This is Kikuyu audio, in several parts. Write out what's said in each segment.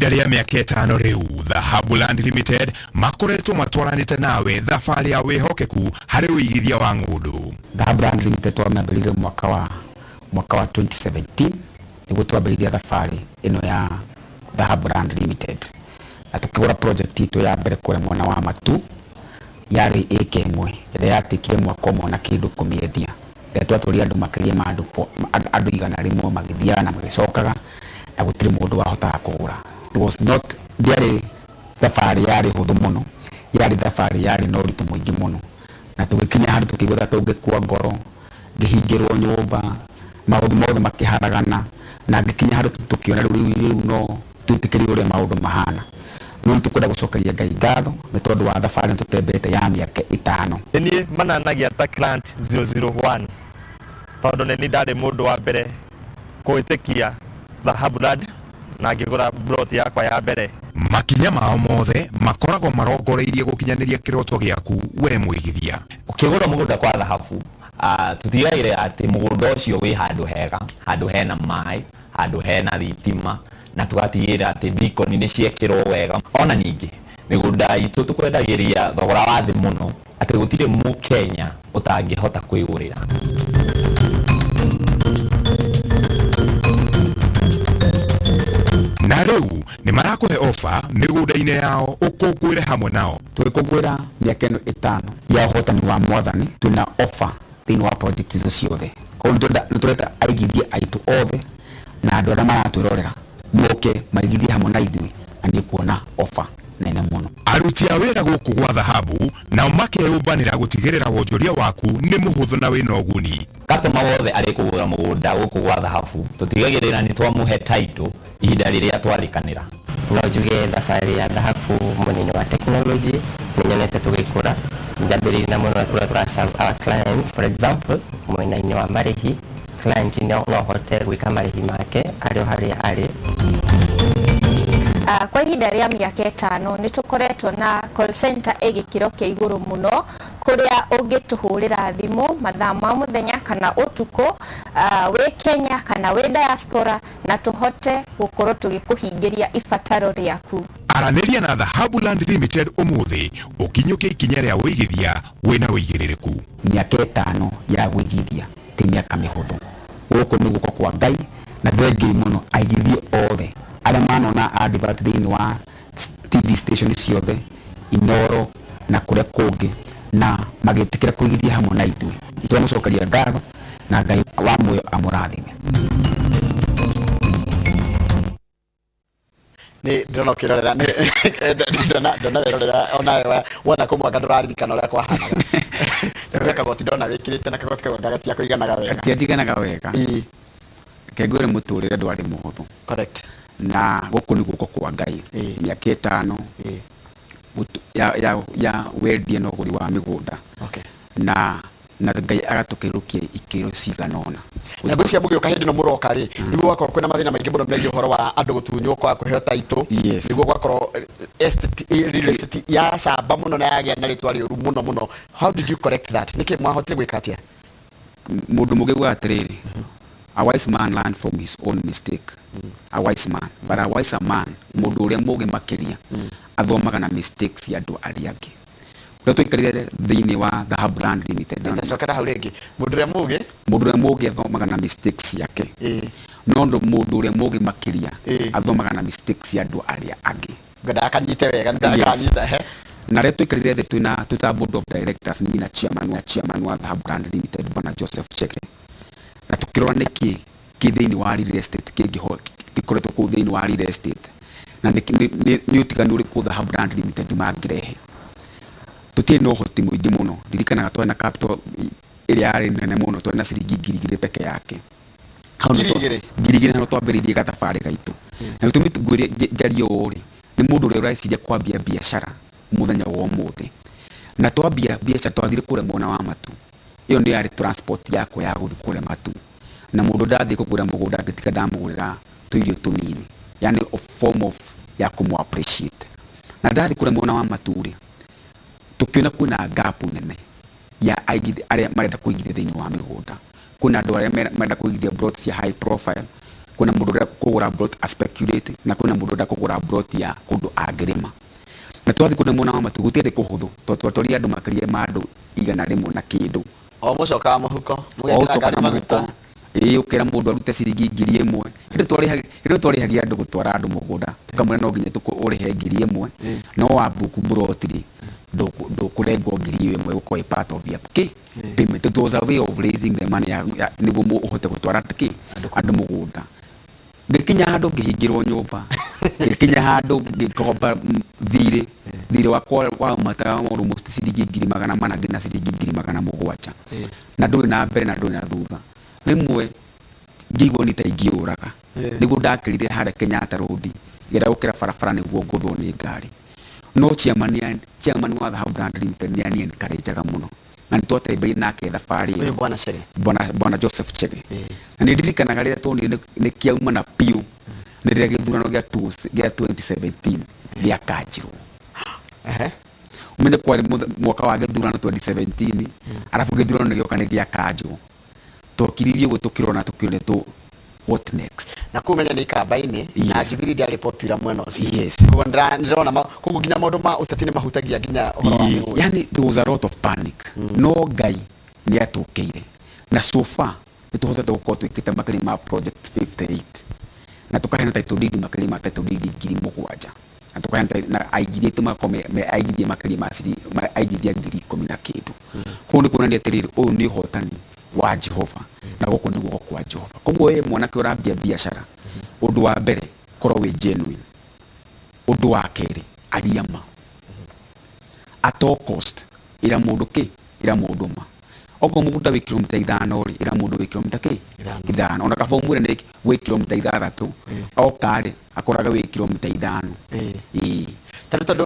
Ihinda rĩa mĩaka 5 rĩu, Dhahabu Land Limited makoretwo matwaranĩte nawe thabarĩ ya wĩhokeku harĩ ũigithia wa ng'ũndũ. Dhahabu Land Limited twamĩambĩrĩirie mwaka wa 2017, nĩguo twambĩrĩirie thabarĩ ĩno ya Dhahabu Land Limited, na tũkĩgũra project itũ ya mbere kũrĩa mwena wa Matu, yarĩ ĩka 1 ĩrĩa yatĩkire mwaka ũmwe na kĩndũ kũmĩendia, ĩrĩa twatũrire andũ makĩria ma andũ 100 magĩthiaga na magĩcokaga, na gũtirĩ mũndũ wahotaga kũgũra. It was not, ndĩarĩ thabarĩ yarĩ hũthũ mũno, yarĩ thabarĩ yarĩ na ũritũ mũingĩ mũno, na tũgĩkinya handũ tũkĩigua ta tũngĩkua ngoro. Ngĩhingĩrwo nyũmba, maũndũ mothe makĩharagana, na ngĩkinya handũ tũkĩona rĩu no twĩtĩkĩrie ũrĩa maũndũ mahana. No nĩ tũkwenda gũcokeria Ngai ngatho nĩ tondũ wa thabarĩ tũtembete ya mĩaka 5. Nĩ niĩ mananagia ta client 001, tondũ nĩ niĩ ndarĩ mũndũ wa mbere gwĩtĩkia Dhahabu Land na ngĩgũra plot yakwa ya mbere. Makinya mao mothe makoragwo marongoreirie gũkinyanĩria kĩroto gĩaku we mũigithia. Ũkĩgũra mũgũnda kwa Dhahabu, tũtigagĩrĩra atĩ mũgũnda ũcio wĩ handũ hega, handũ hena maĩ, handũ hena thitima, na tũgatigĩrĩra atĩ beacon nĩ ciekĩrwo wega. Ona ningĩ mĩgũnda itũ tũkwendagĩria thogora wa thĩ mũno, atĩ gũtirĩ mũkenya ũtangĩhota kwĩgũrĩra. Na rĩu nĩ marakũhe ofa mĩgũnda-inĩ yao ũkũngũĩre hamwe nao. Tũgĩkũngũĩra mĩaka ĩno 5 ya ũhotani wa Mwathani, twĩna ofa thĩinĩ wa project icio ciothe. Koguo nĩ tũreta aigithia aitũ othe na andũ arĩa maratwĩrorera moke maigithie hamwe na ithuĩ, na nĩ kuona ofa nene mũno. Aruti a wĩra gũkũ gwa Dhahabu nao makeyũmbanĩra gũtigĩrĩra wonjoria waku nĩ mũhũthũ na wĩna ũguni. Customer wothe arĩ kũgũra mũgũnda gũkũ gwa Dhahabu, tũtigagĩrĩra nĩ twamũhe title ihinda rĩrĩa twarĩkanĩra. No njuge thabarĩ ya Dhahabu mwena-inĩ wa technology nĩ nyonete tũgĩkũra, njambĩrĩirie na mwena ũrĩa tũra serve our clients. For example, mwena-inĩ wa marĩhi, client no ahote gwĩka marĩhi make arĩ o harĩa arĩ. Kwa ihinda rĩa mĩaka 5 nĩ tũkoretwo na call center ĩ gĩkĩro kĩa igũrũ mũno, kũrĩa ũngĩtũhũrĩra thimũ mathaa ma mũthenya kana ũtukũ, wĩ Kenya kana wĩ diaspora, na tũhote gũkorwo tũgĩkũhingĩria ibataro rĩaku. Aranĩria na Dhahabu Land Limited ũmũthĩ ũkinyũkie ikinya rĩa ũigithia wĩna ũigĩrĩrĩku. Mĩaka 5 ya gwĩigithia ti mĩaka mĩhũthũ. Gũkũ nĩ guoko kwa Ngai, na thengiũ mũno aigithie othe arĩa manona advert thĩinĩ wa TV station ciothe, Inoro na kũrĩa kũngĩ, na magĩtĩkĩra kũigithia hamwe na ithuĩ. Nĩtwamũcokeria ngatho, na Ngai wa muoyo amũrathime. Nĩ ndĩrona ũkĩrorera, ndona werorera onawe wona kũmwanga ndũraririkana ũrĩa kwahanaga. Rĩu kagoti ndona wĩkĩrĩte na kagoti kau anga gatiakũiganaga wega. Gatianjiganaga wega. Reke ngwĩre, mũtũrĩre ndwarĩ mũhũthũ. Na gũkũ nĩ guoko kwa Ngai. Mĩaka 5 ya wendia na ũgũri wa mĩgũnda, na Ngai agatũkĩrũkia ikĩro cigana ũna. Na ngwĩciria mũgĩũka hĩndĩ ĩno mũroka rĩ, nĩguo gwakorwo kwĩna mathĩna maingĩ mũno megiĩ ũhoro wa andũ gũtunywo kwa kũheo taitũ. Nĩguo gwakorwo real estate yacamba mũno na yagĩa na rĩtwa rĩũru mũno mũno. How did you correct that? Nĩkĩ mwahotire gwĩka atĩa? Mũndũ mũgĩ ugaga atĩrĩrĩ, "A wise man learn from his own mistake." A wise man, but a wiser man, mũndũ ũrĩa mũgĩ makĩria, athomaga na mistakes cia andũ arĩa angĩ. Ũrĩa twaikarire thĩinĩ wa Dhahabu Land Limited, Tacokera hau rĩngĩ, mũndũ ũrĩa mũgĩ Mũndũ ũrĩa mũgĩ athomaga na mistakes ciake, no mũndũ ũrĩa mũgĩ makĩria athomaga na mistakes cia andũ arĩa angĩ. Ngwendaga kanyite wega, nĩndakanyita he. Na rĩrĩa twaikarire thĩ twĩna twĩta board of directors, niĩ na chairman wa Dhahabu Land Limited, Bwana Joseph Cheke, na tũkĩrora nĩkĩ kĩ thĩinĩ wa real estate kĩngĩkoretwo kũu thĩinĩ wa real estate, na nĩ ũtiganu ũrĩkũ Dhahabu Land Limited mangĩrehe. Tũtiarĩ na ũhoti mũingĩ mũno. Ndirikanaga twarĩ na capital ĩrĩa yarĩ nene mũno, twarĩ na ciringi 2,000 peke yake. Hau 2,000? 2,000 nĩho twambĩrĩirie gathabarĩ gaitũ. Na gĩtũmi ngwĩre njarie ũũ rĩ, nĩ mũndũ ũrĩa ũreciria kwambia biacara mũthenya wa ũmũthĩ. Na twambia biacara twathire kũrĩa mwena wa Matu. Ĩyo nĩyo yarĩ transport yakwa ya gũthiĩ kũrĩa Matu. Na mũndũ ndathiĩ kũgũra mũgũnda ngĩtiga ndamũgũrĩra tũirio tũnini, yani a form of ya kũmũ appreciate. Na ndathiĩ kũrĩa mwena wa Matu rĩ, tũkĩona kwĩna gap nene ya aigithia arĩa marenda kũigithia thĩinĩ wa mĩgũnda. Kwĩna andũ arĩa marenda kũigithia plot cia high profile. Kwĩna mũndũ ũrenda kũgũra plot a speculate, na kwĩna mũndũ ũrenda kũgũra plot ya kũndũ angĩrĩma. Na twathiĩ kũrĩa mwena wa Matu gũtiarĩ kũhũthũ, tondũ twatwarire andũ makĩria ma andũ 100 na kĩndũ. O mũcokaga mũhuko, O mũgekĩra ũcokaga ngari maguta. mũhuko, ĩĩ, ũkera mũndũ arute ciringi 1000. Hĩndĩ ĩyo twarĩhagia andũ gũtwara andũ mũgũnda, tũkamwĩra no nginya ũrĩhe 1000, no wa book plot rĩ, ndũkũrengwo 1000, ĩgũkorwo ĩ part of your payment. It was a way of raising the money nĩguo ũhote gũtwara andũ mũgũnda. Ngĩkinya handũ ngĩhingĩrwo nyũmba, ngĩkinya handũ ngĩkomba thirĩ, thirĩ wakwa waumataga almost ciringi 400,000 nginya ciringi 700,000, na ndũrĩ na mbere na ndũrĩ na thutha. Rĩmwe ngĩigua nĩ ta ingĩũraga, nĩguo ndakĩrire harĩa Kenyatta Road, ngĩenda gũkĩra barabara nĩguo ngũthwo nĩ ngari. No chairman wa Dhahabu Land Limited nĩ ani encourage-aga mũno, na nĩ twatembeire nake thabarĩ ĩyo. Ũyũ Bwana Chege. Bwana Joseph Chege. Na nĩ ndirikanaga rĩrĩa tuonire nĩ kĩauma na biũ, nĩ rĩrĩa gĩthurano gĩa 2017 gĩakanjirwo. Ũmenye kwarĩ mwaka wa gĩthurano 2017, arabu gĩthurano nĩ gĩoka nĩ gĩakanjwo. Twakiririe ũguo tũkĩrona tũkĩone tũ what next. Na kũu menya nĩ ikamba-inĩ, na Jubilee ndĩarĩ popular mwena ũcio. Yes. Koguo ndĩrona koguo nginya maũndũ ma ũteti nĩ mahutagia nginya ũhoro wa mĩgũnda. Yani there was a lot of panic. No Ngai nĩ atũkĩire. Na so far nĩ tũhotete gũkorwo twĩkĩte makĩria ma project 58. Na tũkaheana title deed makĩria ma title deed 7,000. Na tũkaheana na aigithia aitũ magakorwo me aigithia makĩria ma ma aigithia 10,000 na kĩndũ. Koguo nĩ kuonania atĩrĩrĩ, ũyũ nĩ ũhotani wa Jehova, na gũkũ nĩ guoko kwa Jehova. Koguo we mwanake ũrambia biacara, ũndũ wa mbere korwo wĩ genuine. Ũndũ wa kerĩ, aria ma. At all cost, ĩra mũndũ kĩ? Ĩra mũndũ ma. Okorwo mũgũnda wĩ kilomita 5 rĩ, ĩra mũndũ wĩ kilomita kĩ? 5. 5. Ona kaba ũmwĩre nĩ wĩ kilomita 6, oka rĩ, akoraga wĩ kilomita 5. Ĩĩ. Tondũ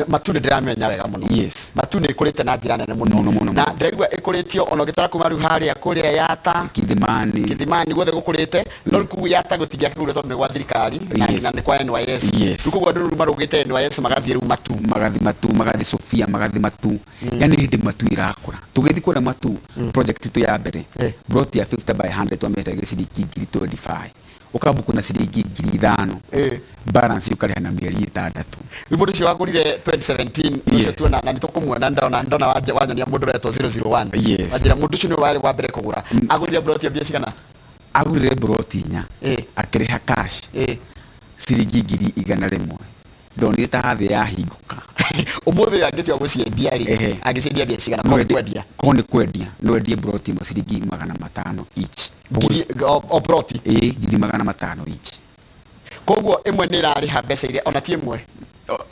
Matu nĩ ndĩramenya wega mũno. Yes. Matu nĩ ĩkũrĩte na njĩra nene mũno. Mũno, mũno, Na mũno. ndĩraigua ĩkũrĩtio ona ũgĩtara kuma rĩu harĩa kũrĩa Yata. Kithimani. Kithimani guothe gũkũrĩte. No rĩu kũu Yata gũtingĩakĩgũrwo tondũ nĩ gwa thirikari, na Yes. nginya nĩ kwa NYS. Yes. Rĩu koguo andũ rĩu marũgĩte NYS magathiĩ rĩu Matu. Magathi Matu, magathi Sofia, magathi Matu. Yani hĩndĩ Matu irakũra. Tũgĩthiĩ kũrĩa Matu, project itũ ya mbere, plot ya 50 by 100 twamĩetagia ciringi ngiri 25. Ũkambuku na ciringi 5,000. Balance ũkarĩha na mĩeri 6. Rĩu mũndũ ũcio wagũrire 2017, ũcio tuona na nĩ tũkũmuona, ndona wanyonia mũndũ ũretwo 001. Yes. Wanjĩra mũndũ ũcio nĩwe warĩ wa mbere kũgũra. Agũrire plot ya mbia cigana? Agũrire plot 4. Akĩrĩha cash. Ciringi 100,000. Ndonire ta thĩ yahingũka. Ũmũthĩ angĩtua gũciendia rĩ, angĩciendia mbia cigana? Korwo nĩ kwendia. Korwo nĩ kwendia, no endie plot ĩmwe ciringi 500 each. Ngiri, o plot? Ĩĩ, 500,000 each. Koguo ĩmwe nĩ ĩrarĩha mbeca iria ona ti ĩmwe.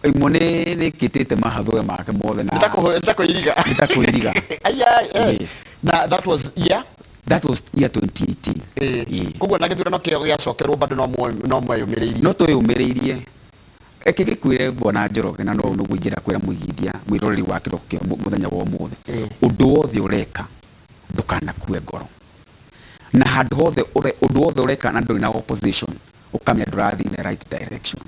Ĩmwe nĩ ĩkĩtĩte mahathũre make mothe na Nĩ ta kũiriga. Nĩ ta kũiriga. Aya, eh. Yes. Na that was year? That was year 2018. Koguo na gĩthurano kĩo gĩacokerwo bado no mweyũmĩrĩirie. No tweyũmĩrĩirie. Reke gĩkwĩre Bwana Njoroge, na no nĩguo ingĩenda kwĩra mũigithia mwĩroreri wa kĩroko kĩa mũthenya wa ũmũthĩ. Ũndũ wothe ũreka ndũkanakue ngoro. Na handũ hothe ũndũ wothe ũreka na ndũrĩ na opposition, ũkamenya ndũrathiĩ in the right direction.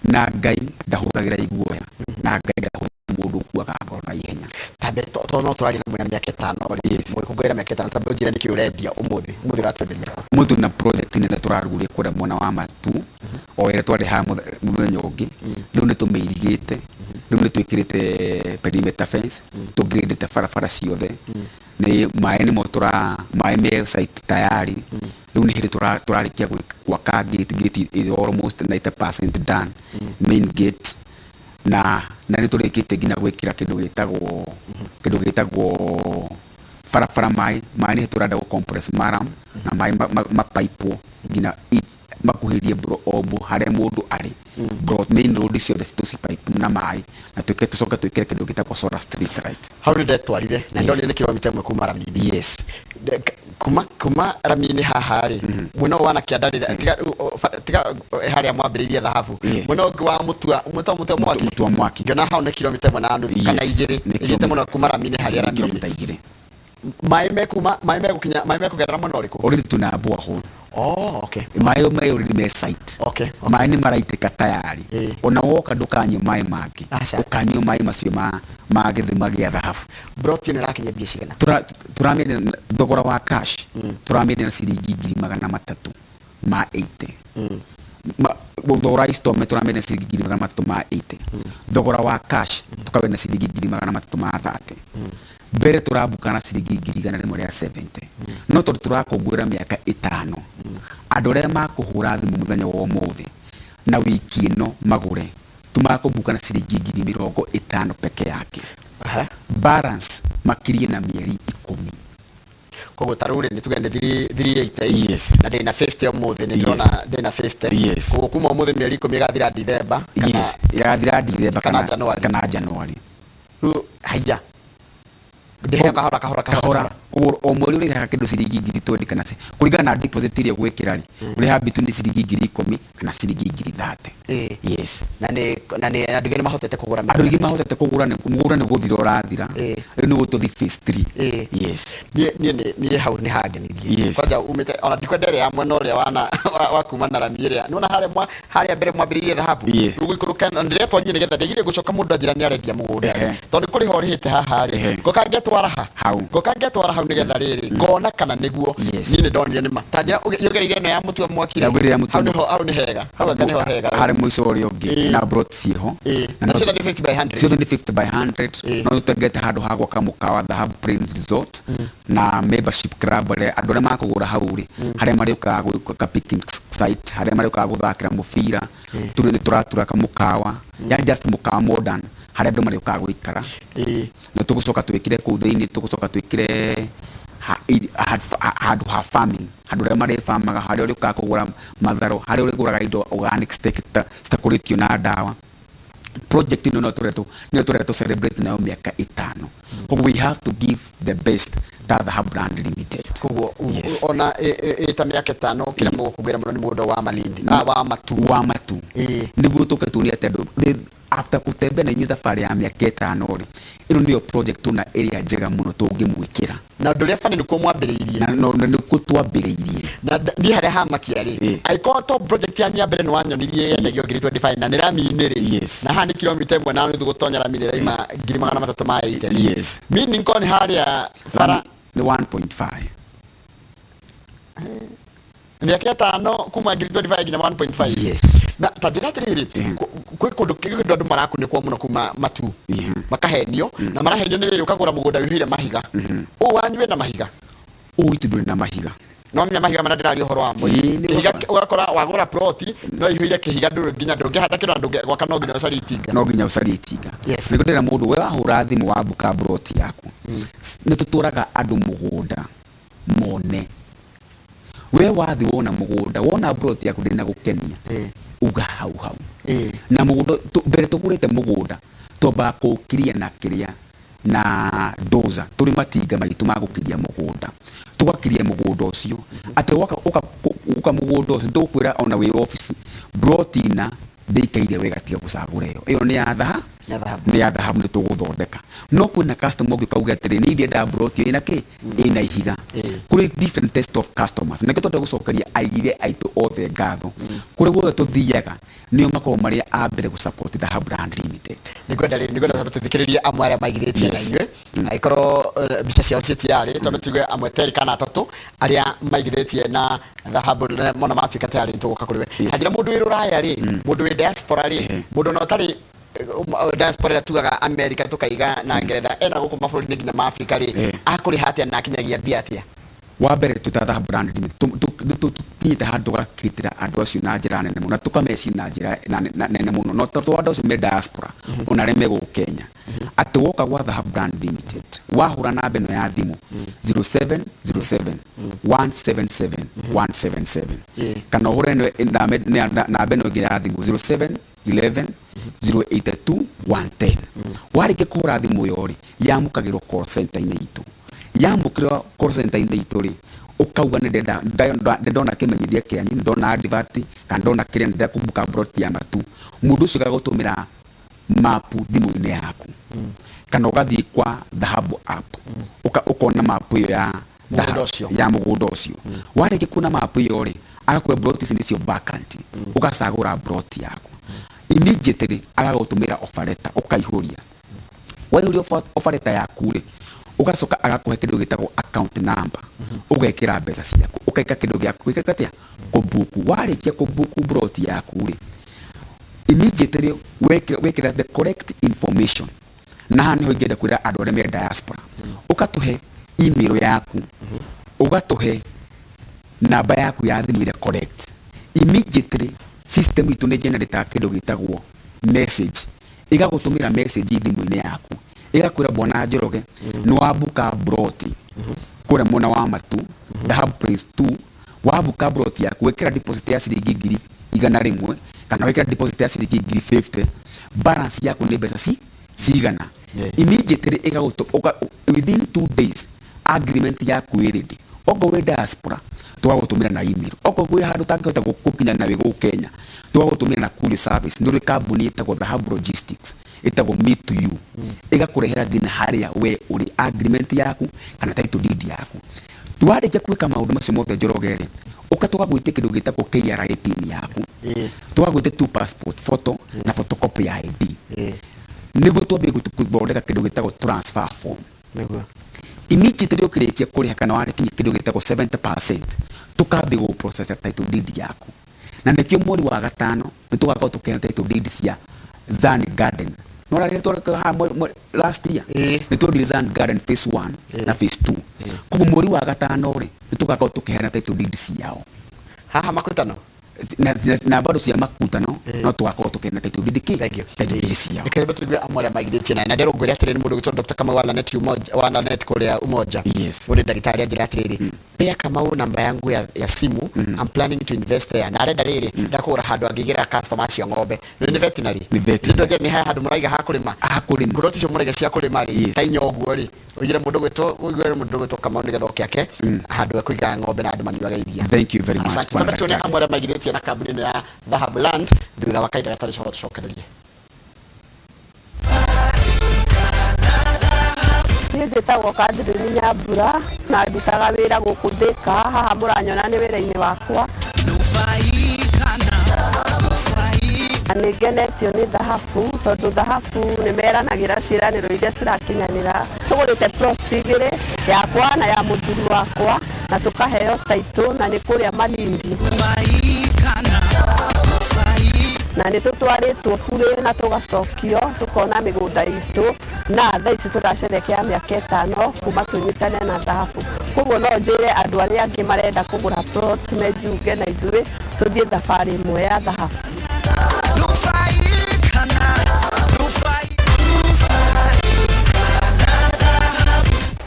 Na Ngai ndahũthagĩra iguoya, na Ngai ndahũthagĩra mũndũ ũkuaga ngoro na ihenya. Tambe to no tũraria na mwĩna mĩaka 5 rĩ, mũgĩkũngũĩra mĩaka 5, tambe ũnjĩre nĩkĩ ũrendia ũmũthĩ, ũmũthĩ ũratwenderia. Ũmũthĩ tũrĩ na project nene tũrarugũria kũrĩa mwena wa Matu, o ĩrĩa twarĩhaga mũthenya ũngĩ. Rĩu nĩ tũmĩirigĩte, rĩu nĩ twĩkĩrĩte perimeter fence, tũngradĩte barabara ciothe. Nĩ maĩ nĩmo maĩ me site tayari. Rĩu nĩ hĩndĩ tũrarĩkia gwaka gate, gate is almost 90% done, main gate. Na nĩ tũrĩkĩtie nginya gwĩkĩra kĩndũ gĩtagwo barabara maĩ, maĩ nĩ tũrenda gũ compress maram na maĩ mapaipwo nginya makuhĩrĩrie o harĩa mũndũ arĩ. Bro, main road ciothe tũcipipe na maĩ, na tũcoke twĩkĩre kĩndũ gĩtagwo solar street light. Hau nĩ ndetwarire, na Yes. ndonire nĩ kilomita 1 kuma rami-inĩ. Yes. Kuma rami-inĩ haha rĩ, mwena ũyũ wa na kĩanda rĩ, tiga harĩa mwambĩrĩirie thahabu. Mwena ũngĩ wa Mutua, Mutua, Mutua Mwaki. Mutua Mwaki. Ngĩona hau nĩ kilomita 1 na nuthu, kana Yes. igĩrĩ. Nĩ Ĩthiĩte kilomita mũno kuma rami-inĩ harĩa Nĩ rami-inĩ. kilomita igĩrĩ. Maĩ mekuma, maĩ mekũkinya, maĩ mekũgerera mwena ũrĩkũ? Already tuna borehole. Oh, okay. Maĩ me already me site. Okay, okay. Maĩ nĩ maraitĩka tayari. Ona woka ndũkanyue maĩ mangĩ. Aca. Ũkanyua maĩ macio ma gĩthima gĩa thahabu. Broti ĩno ĩrakinyia mbia cigana? Tũramĩendia thogora wa cash. Tũramĩendia na ciringi 300,000. ma 80. Thogora wa installment tũramenya ciringi 380,000. Thogora wa cash tukawena ciringi 330,000. Mbere tũrambuka na ciringi 170,000. No tondũ tũrakũngũĩra mĩaka 5, andũ arĩa makũhũra thimũ mũthenya wa ũmũthĩ na wiki ĩno magũre, tumakũmbuka na ciringi 50,000 peke yake. Balance makirie na mĩeri 10. Koguo ta rĩu rĩ, nĩ tuge nĩ 380. Yes. Na ndĩna 50 ũmũthĩ, nĩ ndĩrona ndĩna 50. Yes. Koguo kuma ũmũthĩ mĩeri 10 ĩgathira Dithemba kana? Yes, ĩgathira Dithemba. Kana January. Kana January. Rĩu haiya, ndĩheo kahora kahora. Kahora. Koguo o mweri ũrĩhaga kĩndũ ciringi 20,000 kana kũringana na deposit ĩrĩa ũgwĩkĩra rĩ, ũrĩhaga between ciringi 10,000 kana ciringi 30,000. Yes. Na nĩ andũ aingĩ nĩ mahotete kũgũra? Andũ aingĩ mahotete kũgũra, nĩ mũgũnda nĩ gũthira ũrathira. Rĩu nĩ gũtũthi phase 3. Ĩĩ. Yes. Niĩ hau nĩ hangenirie. Yes. Kwanja umĩte ona ndikwenda ĩrĩa ya mwena ũrĩa wana wa kuma na rami ĩrĩa nĩwona harĩa harĩa mbere mwambĩrĩirie thahabu. Rĩu gũikũrũka na ndĩretwarire nĩgetha ndigire gũcoka mũndũ anjĩra nĩ arendia mũgũnda rĩ, tondũ nĩ kũrĩha ũrĩhĩte haha rĩ, ngoka ngetwara ha Hau. Ngoka ngetwara hau nĩgetha rĩrĩ ngona kana nĩguo. Niĩ nĩ ndonire nĩma ta njĩra yongereire ĩno ya mũtu wa mwaki rĩ. Yongereire ya mũtu. Hau nĩho, hau nĩ hega, hau anga nĩho hega. Harĩ mũico ũrĩa ũngĩ. Na plot ciĩho. Na ciothe nĩ 50 by 100? Ciothe nĩ 50 by 100. No tũtengete handũ ha gwaka mũkawa, Dhahabu Plains Resort, na membership club, arĩa andũ arĩa makũgũra hau rĩ, harĩa marĩũkaga gwĩka picnic site, harĩa marĩũkaga gũthakĩra mũbira. Tũrĩ nĩ tũratura kamũkawa, yani just mũkawa modern harĩa andũ marĩũkaga gũikara. Na tũgũcoka twĩkĩre kũu thĩinĩ, tũgũcoka twĩkĩre handũ ha farming, handũ arĩa marĩbamaga, harĩa ũrĩũkaga kũgũra matharũ, harĩa ũrĩgũraga indo organic citakũrĩtio na ndawa. Project ĩno no tũretwo, nĩyo tũretwo celebrate nayo mĩaka 5. Koguo we have to give the best ta Dhahabu Land Limited. Koguo Yes. ona ĩta mĩaka 5, kĩrĩa mũgũkũngũĩra mũno nĩ mũgũnda wa Malindi, ah, wa Matu. Wa Matu. Nĩguo tũke tuonie atĩ andũ after kũtembea na inyuĩ thabarĩ ya mĩaka 5 rĩ, ĩno nĩyo project tuna ĩrĩa njega mũno tũngĩmwĩkĩra. Na ũndũ ũrĩa bani nĩkuo mwambĩrĩirie. Na no nĩkuo twambĩrĩirie. Na niĩ harĩa hamakia rĩ, angĩkorwo to project yanyu ya mbere nĩ wanyonirie yendagio 25,000 na nĩ rami-inĩ rĩ, na haha nĩ kilomita 1.5 gũtonya rami nĩ raima 380,000 rĩ. Meaning korwo nĩ harĩa bara Nĩ 1.5. Mĩaka 5 kuma 25,000 nginya 1.5. Yes. Na ta njĩra atĩrĩrĩ, kwĩ kũndũ kwĩ kũndũ andũ marakunĩkwo mũno kuma Matu, makahenio, na marahenio nĩ rĩrĩ, ũkagũra mũgũnda wĩihũire mahiga. Ũũ wanyu wĩna mahiga? Ũũ witũ ndũrĩ na mahiga. No menya mahiga marĩa ndĩraria ũhoro wamo? Ĩĩ, nĩ kĩhiga. ũgakora. Ũgakora wagũra ploti no ihũire kĩhiga, ndũrĩ nginya ndũngĩhanda kĩndũ na ndũngĩgwaka, no nginya ũcarie itinga. No nginya ũcarie itinga. Yes. Nĩguo ndĩra mũndũ we wahũra thimũ wambuka ploti yaku, nĩ tũtwaraga andũ mũgũnda mone. We wathi wona mũgũnda, wona ploti yaku ndĩna gũkenia, uga hau hau. Na mũgũnda mbere tũgũrĩte mũgũnda twambaga kũũkiria na kĩrĩa na doza, tũrĩ matinga maitũ ma gũkiria mũgũnda, tũgakiria mũgũnda ũcio atĩ woka ũka mũgũnda ũcio tũgũkwĩra ona wĩ obici ploti na ndĩikaire wega, tiga gũcagũra ĩyo, ĩyo nĩ ya thaha. Ya dhahabu. Nĩ ya dhahabu, nĩ tũgũthondeka. No kwĩna customer ũngĩ ũkauga atĩrĩ, nĩ ndĩrenda ploti ĩna kĩ ĩna ihiga. Kũrĩ different test of customers, na nĩkĩo twenda gũcokeria aigithia aitũ othe ngatho. Kũrĩa guothe tũthiaga, nĩo makoragwo marĩ a mbere gũ support Dhahabu Land Limited. Nĩngwenda rĩrĩ, nĩngwenda twambe tũthikĩrĩrie amwe arĩa maigithĩtie na Yes. ithuĩ, angĩkorwo mbica ciao ciĩ tayarĩ, twambe tuigue amwe terĩ kana atatũ arĩa maigithĩtie na dhahabu na mona matuĩka tayarĩ nĩtũgũka kũrĩ we. Kanjĩra mũndũ wĩ rũraya rĩ, mũndũ wĩ diaspora rĩ, mũndũ ona ũtarĩ diaspora ĩrĩa tugaga America tũkaiga na Ngeretha, ena gũkũ mabũrũri-inĩ nginya ma Afrika rĩ, akũrĩha atĩa na akinyagia mbia atĩa? Wa mbere, twĩ ta Dhahabu Land Limited tũkinyĩte handũ tũgakĩtĩra andũ acio na njĩra nene mũno na tũkameciria na njĩra nene mũno, no tondũ andũ acio me diaspora ona arĩa me gũkũ Kenya, atĩ woka gwa Dhahabu Land Limited wahũra namba ĩno ya thimũ 0707 177 177, kana ũhũre namba ĩno ĩngĩ ya thimũ 07 11 082 110. Warĩkia kũhũra thimũ ĩyo rĩ, yamũkagĩrwo call center-inĩ itũ. Yamũkĩrwo call center-inĩ itũ rĩ, ũkauga nĩ ndĩrenda, nĩ ndona kĩmenyithia kĩanyu, nĩ ndona advert kana ndona kĩrĩa, nĩ ndĩrenda kũbuka plot ya Matu. Mũndũ ũcio agagũtũmĩra mapu thimũ-inĩ yaku, kana ũgathiĩ kwa Dhahabu app, ũkona mapu ĩyo ya Mũgũnda ũcio. Ya mũgũnda ũcio. Warĩkia kuona mapu ĩyo rĩ, agakũhe plot ici nĩcio vacant, ũgacagũra plot yaku. Immediately agagũtũmĩra offer letter, ũkaihũria. Waihũria offer letter yaku rĩ, ũgacoka agakũhe kĩndũ gĩtagwo account number, ũgekĩra mbeca ciaku, ũgeka kĩndũ gĩa gwĩka atĩa? Kũbuku, warĩkia kũbuku plot yaku rĩ, immediately wekĩra the correct information. Na haha nĩho ingĩenda kwĩra andũ arĩa me diaspora, ũkatũhe email yaku, ũgatũhe namba yaku ya thimũ ĩrĩa correct. Immediately system itũ nĩ generate kĩndũ gĩtagwo message, ĩgagũtũmĩra message thimũ-inĩ yaku, ĩgakwĩra, "Bwana Njoroge, nĩ wabuka plot kũrĩa mwena wa Matu, Dhahabu Prince 2. Wabuka plot yaku, wĩkĩra deposit ya ciringi 100,000 kana wĩkĩra deposit ya ciringi 50,000, balance yaku nĩ mbeca cigana." Immediately within 2 days agreement yaku ĩ ready. Okorwo wĩ diaspora, tũgagũtũmĩra na email. Okorwo kwĩ handũ ũtangĩhota gũkinya na wĩ gũkũ Kenya, tũgagũtũmĩra na courier service. Nĩ ũrĩ kambuni ĩtagwo Dhahabu Logistics, ĩtagwo Me to You, ĩgakũrehera nginya harĩa we ũrĩ agreement yaku kana title deed yaku. Twarĩkia gwĩka maũndũ macio mothe, Njoroge rĩ, ũka tũgagwĩtia kĩndũ gĩtagwo KRA PIN yaku, tũgagwĩtia two passport photo na photocopy ya ID, nĩguo twambie gũthondeka kĩndũ gĩtagwo transfer form. Immediately ũkĩrĩkia kũrĩha kana warĩkinyia kĩndũ gĩtagwo 70%, tũkambia gũ process title deed yaku. Na nĩkĩo mweri wa gatano nĩ tũgakorwo tũkĩheana title deed cia Zan Garden. No rarĩ twa last year nĩ twendire Zan Garden phase 1 na phase 2. Koguo mweri wa gatano rĩ, nĩ tũgakorwo tũkĩheana title deed ciao haha Makutano. Na bado cia Makutano no tũgakorwo tũkĩheana title deed kĩ Thank you. title deed ciao. Reke tũigue amwe arĩa maigithĩtie na ndĩrwo ngwĩre atĩrĩrĩ, nĩ mũndũ ũgwĩtwo Dr. Kamau wa Lanet Umoja, wa Lanet kũrĩa Umoja. Ũrĩ ndagĩtarĩ, anjĩra atĩrĩrĩ, "Pea Kamau namba yangu ya simu. I'm planning to invest there." Na arenda rĩrĩ, ndakũgũra handũ angĩigĩra customer cia ng'ombe. Nĩ veterinary. Nĩ veterinary. Nĩ nĩ he handũ mũraiga ha kũrĩma? Ha kũrĩma. Ngũroti icio mũraiga cia kũrĩma rĩ, ta inya ũguo rĩ, ũigĩre mũndũ ũgwĩtwo Kamau nĩgetha oke ake handũ ekũiga ng'ombe na andũ manyuaga iria. Thank you very much, Asante. bwana Twambe tuone daktari. amwe arĩa maigithĩtie na kambuni ĩno ya Dhahabu Land. Thutha wa kahinda gatarĩ coho tũcokererie. Niĩ njĩtagwo Catherine Nyambura na ndutaga wĩra gũkũ Thĩka. Haha mũranyona nĩ wĩra-inĩ wakwa. Na nĩ ngenetio nĩ Thahabu tondũ Thahabu nĩ meranagĩra ciĩranĩro iria cirakinyanĩra. Tũgũrĩte plots igĩrĩ, yakwa na ya mũthuri wakwa, na tũkaheo taitũ, na nĩ kũrĩa Malindi, na nĩ tũtwarĩtwo burĩ na tũgacokio tũkona mĩgũnda itũ. Na thaa ici tũracerekea mĩaka 5 kuma tũnyitane na Thahabu. Koguo no njĩre andũ arĩa angĩ marenda kũgũra plots mejiunge na ithuĩ, tũthiĩ thabarĩ ĩmwe ya Thahabu.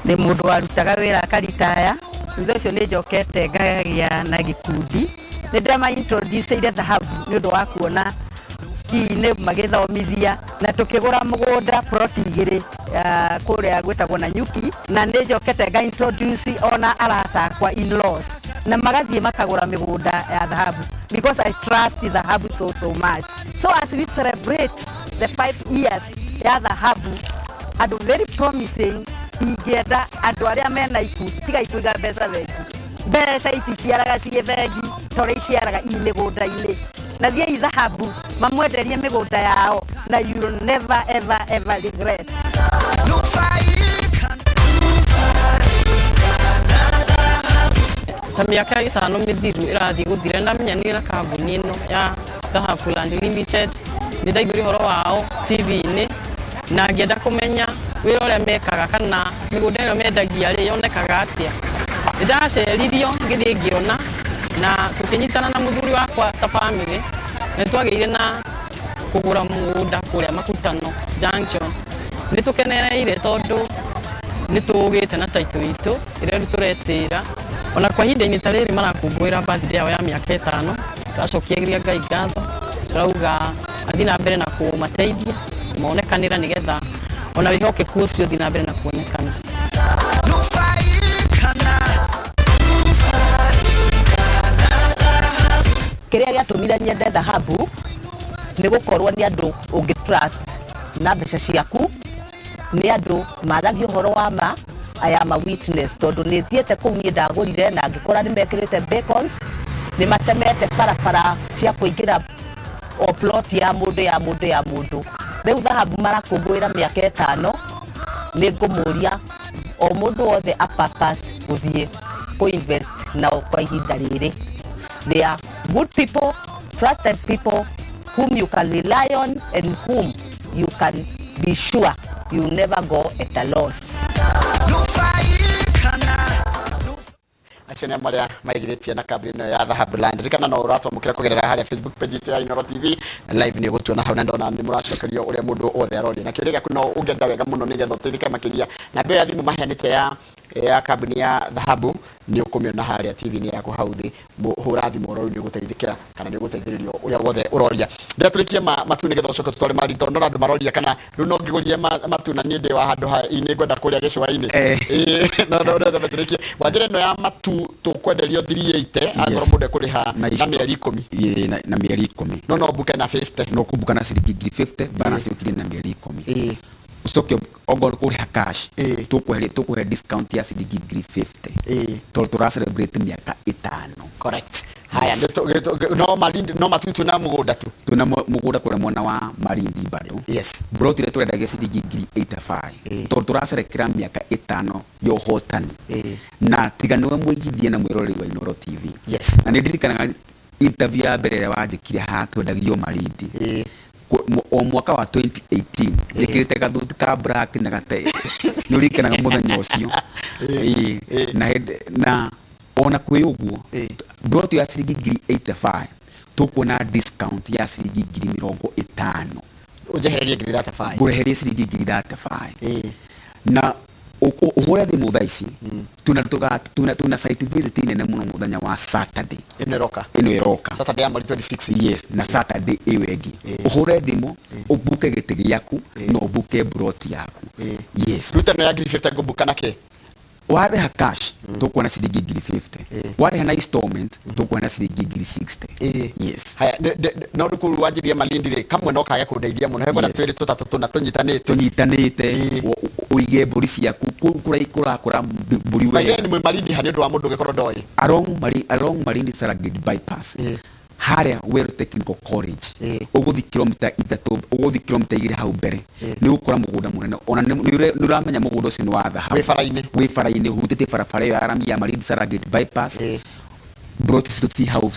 Nĩ mũndũ warutaga wĩra akaritaya. Thutha ũcio nĩ njokete ngagĩa na gĩkundi, nĩ ndĩrama-introduce-ire Thahabu nĩ ũndũ wa kuona hihi nĩ magĩthomithia, na tũkĩgũra mũgũnda ploti igĩrĩ kũrĩa gwĩtagwo Nanyuki. Na nĩ njokete nga introduce ona arata akwa, in-laws, na magathiĩ makagũra mĩgũnda ya Dhahabu because I trust Dhahabu so so much. So as we celebrate the 5 years ya Dhahabu andũ very promising, ingĩenda andũ arĩa mena ikundi, tigai kũiga mbeca bengi. Mbeca iticiaraga ciĩ bengi ta ũrĩa iciaraga i mĩgũnda-inĩ. Na thiĩi Dhahabu mamwenderie mĩgũnda yao, na you will never ever ever regret. Ta mĩaka 5 mĩthiru ĩrathiĩ gũthira, ndamenyanire na kambuni ĩno ya Dhahabu Land Limited. Nĩ ndaiguire ũhoro wao TV-inĩ na ngĩenda kũmenya wĩra ũrĩa mekaga kana mĩgũnda ĩno mendagia rĩ, yonekaga atĩa. Nĩ ndaceririo ngĩthiĩ ngĩona na tũkĩnyitana na mũthuri wakwa ta family, na nĩ twagĩire na kũgũra mũgũnda kũrĩa Makutano Junction. Nĩ tũkenereire tondũ nĩ tũgĩte na title itũ ĩrĩa rĩu tũretĩra. Ona kwa ihinda-inĩ ta rĩrĩ marakũngũĩra birthday yao ya mĩaka 5, tũracokiagĩria Ngai ngatho, tũrauga athiĩ na mbere na kũmateithia kũmonekanĩra nĩgetha ona wĩhokeku ũcio ũthiĩ na mbere na kuonekana. Kĩrĩa gĩatũmire nyende Dhahabu nĩ gũkorwo nĩ andũ ũngĩ trust na mbeca ciaku, nĩ andũ maragia ũhoro wa ma. I am a witness tondũ nĩ thiĩte kũu niĩ ndagũrire na ngĩkora nĩ mekĩrĩte beacons, nĩ matemete barabara cia kũingĩra o plot ya mũndũ ya mũndũ ya mũndũ. Rĩu Dhahabu marakũngũĩra mĩaka 5, nĩ ngũmũria o mũndũ wothe a purpose gũthiĩ kũ invest nao kwa ihinda rĩrĩ. They are good people, trusted people whom you can rely on and whom you can be sure you never go at a loss. Acio nĩ amwe arĩa maigirĩtie na kambuni ĩno ya Dhahabu Land. Ririkana no ũratwamũkĩra kũgerera harĩa Facebook page itũ ya Inooro TV live, nĩ ũgũtuona hau na ndona nĩ mũracokerio ũrĩa mũndũ wothe aroria na kĩũria gĩaku no ũngĩenda wega mũno nĩgetha ũteithĩke makĩria. Namba ĩyo ya thimũ maheanĩte ya kambuni ya Dhahabu nĩ ũkũmĩona harĩa TV-inĩ yaku hau thĩ. Hũra thimũ oro rĩu, nĩ ũgũteithĩkĩra kana nĩ ũgũteithĩrĩrio ũrĩa wothe ũroria. Ndĩra tũrĩkie matu nĩgetha ũcoke tũtware mari, tondũ ndona andũ maroria kana rĩu no ngĩgũrie matu na niĩ ndĩ wa handũ ha nĩ ngwenda kũrĩa gĩcũa-inĩ. Ĩĩ, no no no tũrĩkie wa njĩra ĩno ya matu tũkwenderio 380 angorwo mũndũ ekũrĩha na mĩeri 10. Ĩĩ, na mĩeri 10. No mbuke na 50. No kũmbuka na ciringi ngiri 50, balance yũkire na mĩeri 10. Ũcoke ongorwo kũrĩha cash, tũkũhe discount ya ciringi ngiri 50 tondũ tũra celebrate mĩaka 5. Correct. Haya, no Malindi no matu tu na mũgũnda tu. Twĩna mũgũnda kũrĩa mwena wa Malindi bado. Broti ĩrĩa tũrendagia ciringi ngiri 85 tondũ tũracerekera mĩaka 5 ya ũhotani na tiga nĩwe mũigithia na mwĩroreri wa Inooro TV. Na nĩ ndirikanaga interview ya mbere ĩrĩa wanjĩkire haha twendagio Malindi o mwaka wa 2018, njĩkĩrĩte gathuti ka black na gate, nĩ ũririkanaga mũthenya ũcio? Ĩĩ. Na na ona kwĩ ũguo, broti ya ciringi ngiri 85 tũkuona discount ya ciringi ngiri 50. Ũnjehererie ngiri 35. Ngũreherie ciringi ngiri 35 na ũhũre thimũ thaa ici. Tuna site visit nene mũno mũthenya wa Saturday. Ĩno ĩroka. Ĩno ĩroka. Saturday ya mweri 26. Yes, na Saturday ĩyo ĩngĩ ũhũre thimũ ũbuke gĩtĩ gĩaku na ũbuke broti yaku. Yes. Ruta ĩno ya ngiri 50 ngũbuka na kĩ? Warĩha cash tũkuona ciringi ngiri 50, warĩha na installment tũkuona ciringi ngiri 60. Yes. Haya, no rĩu kũu wanjirie Malindi rĩ, kamwe no kage kũndeithia mũno, hekwenda twĩrĩ tũtatũ tũna tũnyitanĩte. Tũnyitanĩte, ũige mbũri ciaku kũu kũrakũra mbũri wega. By nĩ mwĩ Malindi ha, nĩ ũndũ wa mũndũ ũngĩkorwo ndoĩ? Along Malindi Serengeti bypass, harĩa Weru Technical College, ũgũthiĩ kilomita 3, ũgũthiĩ kilomita 2 hau mbere, nĩ ũgũkora mũgũnda mũnene. Ona nĩ ũramenya mũgũnda ũcio nĩ wa dhahabu. Wĩ bara-inĩ. Wĩ bara-inĩ, ũhutĩtie barabara ĩyo ya rami ya Malindi Serengeti bypass. Broti citũ ci hau,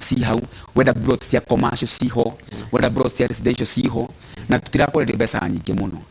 ci hau. Wenda broti cia commercial ciho, wenda broti cia residential ciho, na tũtirakwenderia mbeca nyingĩ mũno.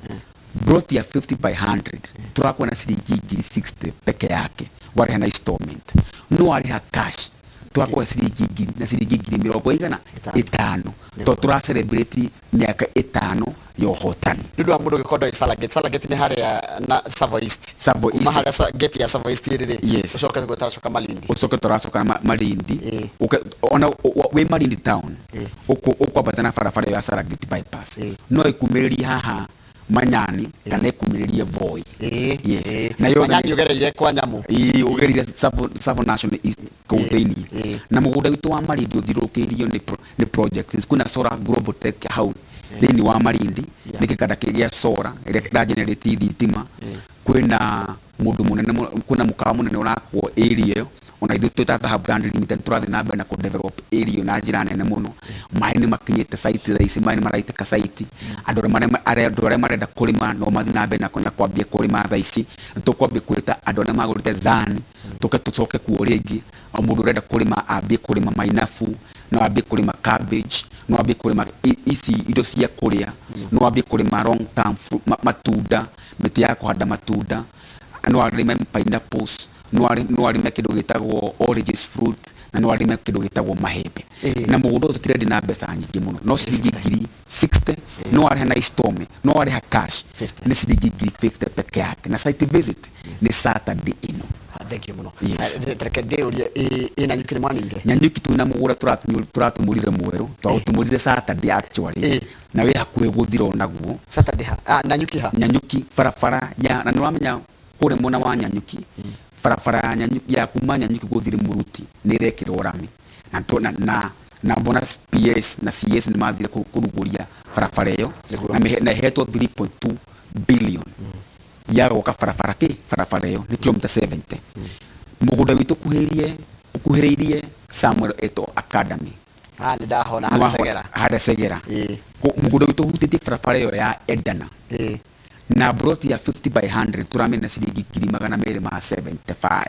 Broti ya 50 by 100 tũrakuona ciringi ngiri 60 peke yake warĩha na installment. No warĩha cash tũrakuoya ciringi ngiri na ciringi ngiri mĩrongo igana ĩtano tondũ tũra celebrate mĩaka 5 ya ũhotani. Nĩ ũndũ wa mũndũ ũngĩkorwo ndoĩ Serengeti, Serengeti nĩ harĩa na Tsavo East. Tsavo East. Kuma harĩa gate ya Tsavo East ĩrĩ rĩ, Yes. ũcoke tũracoka Malindi. Ũcoke tũracoka Malindi. Ũke, ona wĩ Malindi town, ũkwambata na barabara ĩyo ya Serengeti bypass, no ĩkumĩrĩrie haha Manyani kana ĩkumĩrĩrie Voi. Yes. Na yothe Manyani ũgereire kwa nyamũ. Ĩĩ, ũgereire Tsavo National East kũu thĩinĩ. Na mũgũnda witũ wa Malindi ũthiũrũrũkĩirio nĩ projects. Kwĩna Solar Global Tech hau thĩinĩ wa Malindi, nĩ kĩganda gĩa solar ĩrĩa kĩra generate thitima. Kwĩna mũndũ mũnene mũno, kwĩna mũkawa mũnene ũrakwo area ĩyo. Ona ithuĩ twĩ ta Dhahabu Land Limited tũrathiĩ na mbere na kũ develop area ĩyo na njĩra nene mũno. Maĩ nĩ makinyĩte site thaa ici, maĩ nĩ maraitĩka site. Andũ arĩa marenda kũrĩma no mathiĩ na mbere na kwambia kũrĩma thaa ici. Nĩ tũkwambia kwĩta andũ arĩa magũrĩte zani, tũke tũcoke kuo rĩngĩ. O mũndũ ũrenda kũrĩma ambie kũrĩma mainabu, no ambie kũrĩma cabbage, no ambie kũrĩma ici indo cia kũrĩa, no ambie kũrĩma long term matunda, mĩtĩ ya kũhanda matunda, no arĩme pineapples, no arĩme kĩndũ gĩtagwo oranges fruit, na no arĩme kĩndũ gĩtagwo mahembe. Na mũgũnda ũyũ tũtirendia na mbeca nyingĩ mũno, no ciringi ngiri 60, no arĩha na installment, no arĩha cash nĩ ciringi ngiri 50 peke yake. Na site visit nĩ Saturday ĩno. Thank you mũno. Yes. Reke ndĩũrie, ĩ Nanyuki nĩ mwaninire? Nanyuki twĩna mũgũnda tũratumũrire mwerũ, twaũtumũrire Saturday actually, na wĩ hakuhĩ gũthira onaguo. Saturday ha? Nanyuki ha? Nanyuki barabara ya, na nĩũramenya kũrĩa mwena wa Nanyuki, barabara ya Nanyuki ya kuma Nanyuki gũthiĩ Mũruti nĩ ĩrekĩrwo rami. Na na mbona PS na CS nĩ mathire kũrugũria barabara ĩyo, na ĩhetwo 3.2 billion ya gwaka barabara kĩ barabara ĩyo nĩ kilomita 70. Mũgũnda witũ ũkuhĩrĩirie Samuel Eto'o Academy. Nĩ ndahona harĩa Segera. Harĩa Segera. Mũgũnda witũ ũhutĩtie barabara ĩyo ya Edana. Na broti ya 50 by 100 tũramena ciringi ngiri magana merĩ ma 75.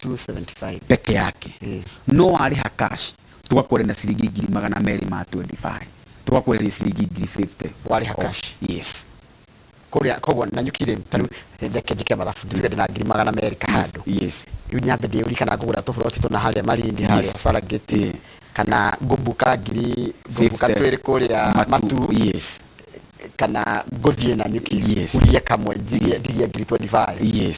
275 peke yake. No warĩha cash, tũgakwenderia na ciringi 225,000, tũgakwenderia ciringi 50,000. Warĩha cash? Yes. Kũrĩa koguo Nanyuki rĩ, tarĩu reke njĩke mathabu, tuge ndĩna 200,000 kahandũ. Rĩu nyambe ndĩũrie kana ngũgũra tũburoti tũna harĩa Malindi, harĩa Serengeti, kana ngũmbuka ngiri ngũmbuka 50. Twĩrĩ kũrĩa Matu, kana ngũthiĩ Nanyuki, hurie kamwe, njigie ndigie 25,000.